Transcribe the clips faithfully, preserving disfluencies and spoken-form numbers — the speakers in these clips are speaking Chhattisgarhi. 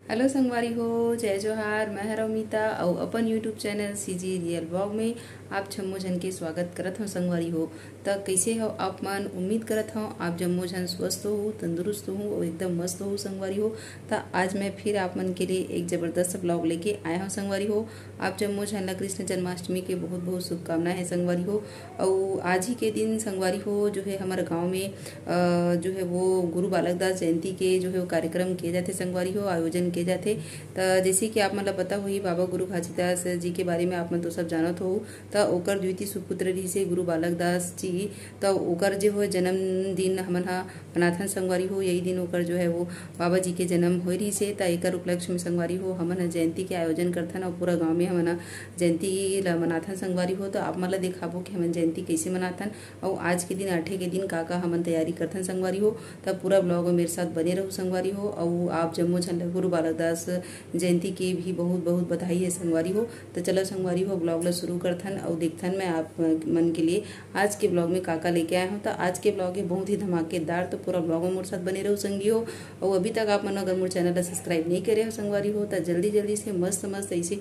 हेलो संगवारी हो, जय जोहार। मैं हरव मीता अउ अपन YouTube channel CG real blog में आप जम्मो झन के स्वागत करत हव संगवारी हो। त कइसे हव आप मन? उम्मीद करत हव आप जम्मो झन स्वस्थ हो, तंदुरुस्त हो अउ एकदम मस्त हो संगवारी हो। त आज मैं फिर आप मन के लिए एक जबरदस्त ब्लॉग लेके आए हव संगवारी हो। आप जम्मो झन ला कृष्ण जन्माष्टमी के बहुत बहुत शुभकामना है संगवारी हो। अउ आज ही के दिन संगवारी हो जो है हमर गांव में अ, जो है वो गुरु बालक दास जयंती के जो है वो कार्यक्रम किए जाथे संगवारी हो, आयोजन किए जाथे। त जैसे कि आप मन ला पता होही, बाबा गुरु घासीदास जी के बारे में आप मन तो सब जानत हो। त ओकर द्वितीय सुपुत्र रहिसे गुरु बालक दास जी। त ओकर जो है जन्मदिन हमन ह मनाथन संगवारी हो। यही दिन ओकर जो है वो बाबा जी के जन्म होए रहिसे। त एकर उपलक्ष्य में संगवारी हो हमन ह जयंती के आयोजन करथन अउ पूरा गांव में हमन ह जयंती ला मनाथन संगवारी हो। त आप मन ला देखाबो कि हमन जयंती कइसे मनाथन। अउ आज के दिन, आठे के दिन का का हमन तैयारी करथन संगवारी हो, त पूरा ब्लॉग में मेरे साथ बने रहू संगवारी हो। अउ आप जम्मो झन ल गुरु बालक दास जयंती के भी बहुत बहुत बधाई है संगवारी हो। त चलो संगवारी हो, ब्लॉग ला शुरू करथन अउ देखथन मैं आप मन के लिए आज के ब्लॉग में का का लेके आए हव। त आज के ब्लॉग है बहुत ही धमाकेदार, त पूरा ब्लॉग में मोर साथ बने रहू संगी हो। अउ अभी तक आप मन अगर मोर चैनल ला सब्सक्राइब नहीं करे हो संगवारी हो, त जल्दी जल्दी से मस्त मस्त ऐसे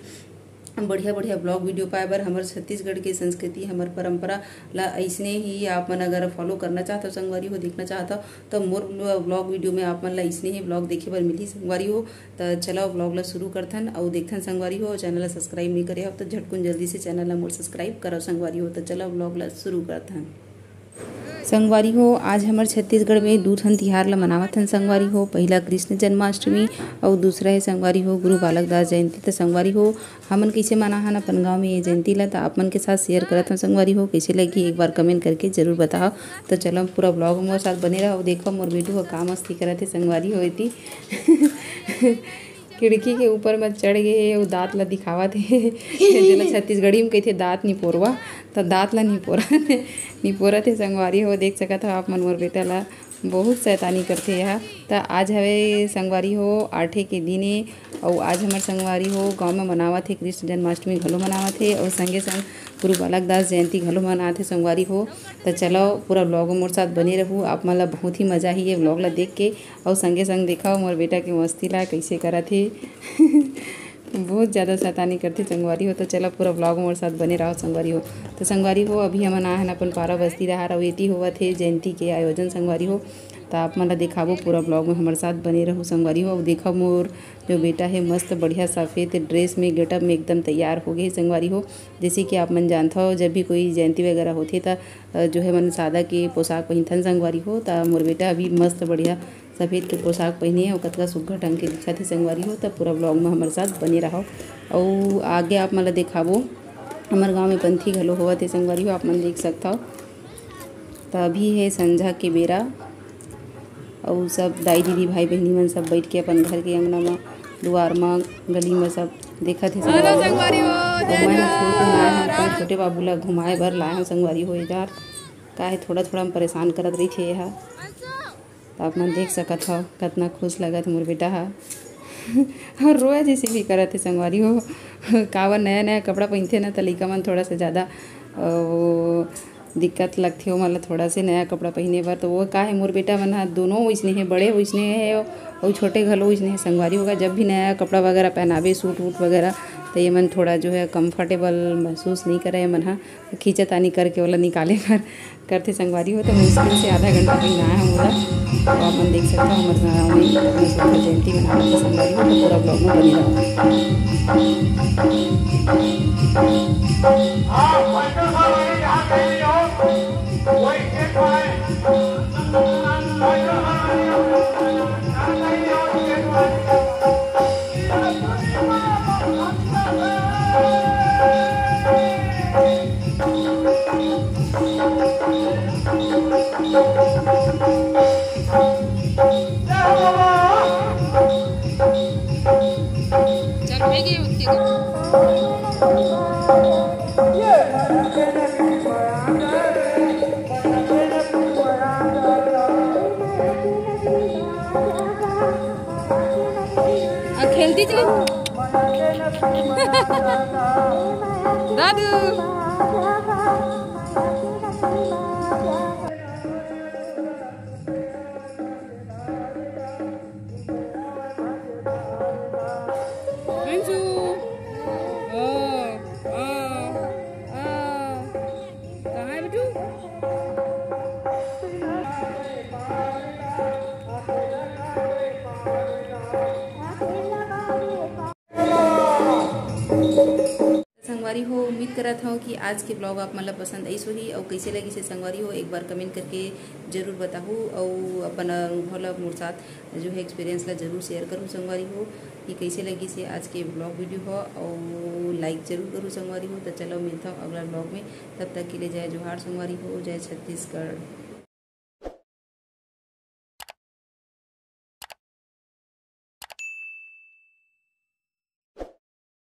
बढ़िया बढ़िया ब्लॉग वीडियो पाए बर हमर छत्तीसगढ़ के संस्कृति, हमर परंपरा ला अइसने ही आप मन अगर फॉलो करना चाहत हो संगवारी हो, देखना चाहत हो, त मोर ब्लॉग वीडियो में आप मन ला अइसने ही ब्लॉग देखे बर मिलही संगवारी हो। त चलो ब्लॉग ला शुरू करथन अउ देखथन संगवारी हो। चैनल ला सब्सक्राइब नहीं करे हो त झटकुन जल्दी से चैनल ला मोर सब्सक्राइब करो संगवारी हो। त चलो ब्लॉग ला शुरू करथन। संगवारी हो, आज हमर छत्तीसगढ़ में दू ठन तिहार ला मनावत हन संगवारी हो। पहिला कृष्ण जन्माष्टमी अउ दूसरा है संगवारी हो गुरु बालक दास जयंती। त संगवारी हो, हमन कइसे मनाहन अपन गांव में ये जयंती ला, त आप मन के साथ शेयर करत हन संगवारी हो। कइसे लगी एक बार कमेंट करके जरूर बताओ। त चलो पूरा ब्लॉग मोर साथ बने रहो, देखो मोर बेटू ह का मस्ती करत हे संगवारी हो। एती खिड़की के ऊपर म चढ़ गे हे, वो दांत ला दिखावत हे। जेला छत्तीसगढ़ी में कहिथे दांत निपोरवा, त दांत ला निपोरत हे, निपोरत हे संगवारी हो। देख सकत हो आप मन मोर बेटा ला, बहुत शैतानी करथे यह। त आज हवे संगवारी हो आठे के दिने, अउ आज हमर संगवारी हो गांव में मनावत हे कृष्ण जन्माष्टमी घलो मनावत हे, अउ संगे संग गुरु बालक दास जयंती घलो मनात हे संगवारी हो। त चलो पूरा ब्लॉग मोर साथ बने रहू, आप मन ला बहुत ही मजा आही ये ब्लॉग ला देख के। अउ संगे संग देखा मोर बेटा के मस्ती ला कइसे करत हे। बहुत ज़्यादा शैतानी करथे संगवारी हो। त चला पूरा ब्लॉग मोर साथ बने रहो संगवारी हो। त संगवारी हो, अभी हमन आए हन अपन पारा बस्ती डहार, अउ एती होवत हे जयंती के आयोजन संगवारी हो। त आप मन ला देखाबो पूरा ब्लॉग में हमर साथ बने रहू संगवारी हो। अउ देखो मोर जो बेटा हे मस्त बढ़िया सफेद ड्रेस में, गेटअप में एकदम तैयार हो गे हे संगवारी हो। जैसे कि आप मन जानथव जब भी कोई जयंती वगैरह होथे त अ, जो है मन सादा के पोशाक पहिनथन संगवारी हो। त मोर बेटा अभी मस्त बढ़िया सफेद के पोशाक पहिने हे अउ कतका सुग्घर ढंग के दिखत हे संगवारी हो। त पूरा ब्लॉग में हमर साथ बने रहव। अउ आगे आप मन ला देखाबो, हमर गांव में पंथी घलो होवत हे संगवारी हो, आप मन देख सकथव। त अभी हे संझा के बेरा, अउ सब दाई दीदी भाई बहिनी मन सब बैठ के अपन घर के अंगना म, दुआर म, गली म सब देखत हे संगवारी हो। अउ मैं ह फूल टूंगाए हव, अपन छोटे बाबू ला घुमाए बर लाए हव संगवारी हो। एकर का हे, थोड़ा थोड़ा म परेशान करत रहिथे एहा। त आप मन देख सकत हव कतना खुश लगत हे मोर बेटा ह। अउ रोए जैसे भी करत हे संगवारी हो। काबर नया नया कपड़ा पहिनथे न, त लइका मन थोड़ा सा ज्यादा, अ, वो दिक्कत लगथे ओमन ल थोड़ा से नया कपड़ा पहिने बर। तो वो का हे, मोर बेटा मन ह दोनों वइसने हे, बड़े वइसने हे अउ छोटे घलो वइसने हे संगवारी हो। जब भी नया कपड़ा वगैरह पहनाबे, सूट वूट वगैरह, तो ये मन थोड़ा जो है कंफर्टेबल महसूस नहीं करे। ये मन ह खींचातानी करके ओला निकाले बर करथे संगवारी हो। तो मुश्किल से आधा घंटा पहिनाए हंव ओला। तो आप मन देख सकथव हमर गाँव में कृष्ण जयंती मनावत हे संगवारी हो। तो पूरा ब्लॉग में बने रहो। चल, होई गे, उठ के। आ, खेलती चली। दादू। अंशु। ओ, ओ, ओ। कहाँ है बिट्टू? संगवारी हो, उम्मीद करत हूँ कि आज के ब्लॉग आप मन ला पसंद आइस होही। और कैसे लगिस हे संगवारी हो, एक बार कमेंट करके जरूर बताहू। और अपन अनुभव ला मोर साथ जो है, एक्सपीरियंस ला जरूर शेयर करू संगवारी हो कि कैसे लगिस हे आज के ब्लॉग वीडियो हो। और लाइक जरूर करू संगवारी हो। तो चलो, मिलता हूँ अगला ब्लॉग में। तब तक के लिए जय जोहार संगवारी हो, जय छत्तीसगढ़।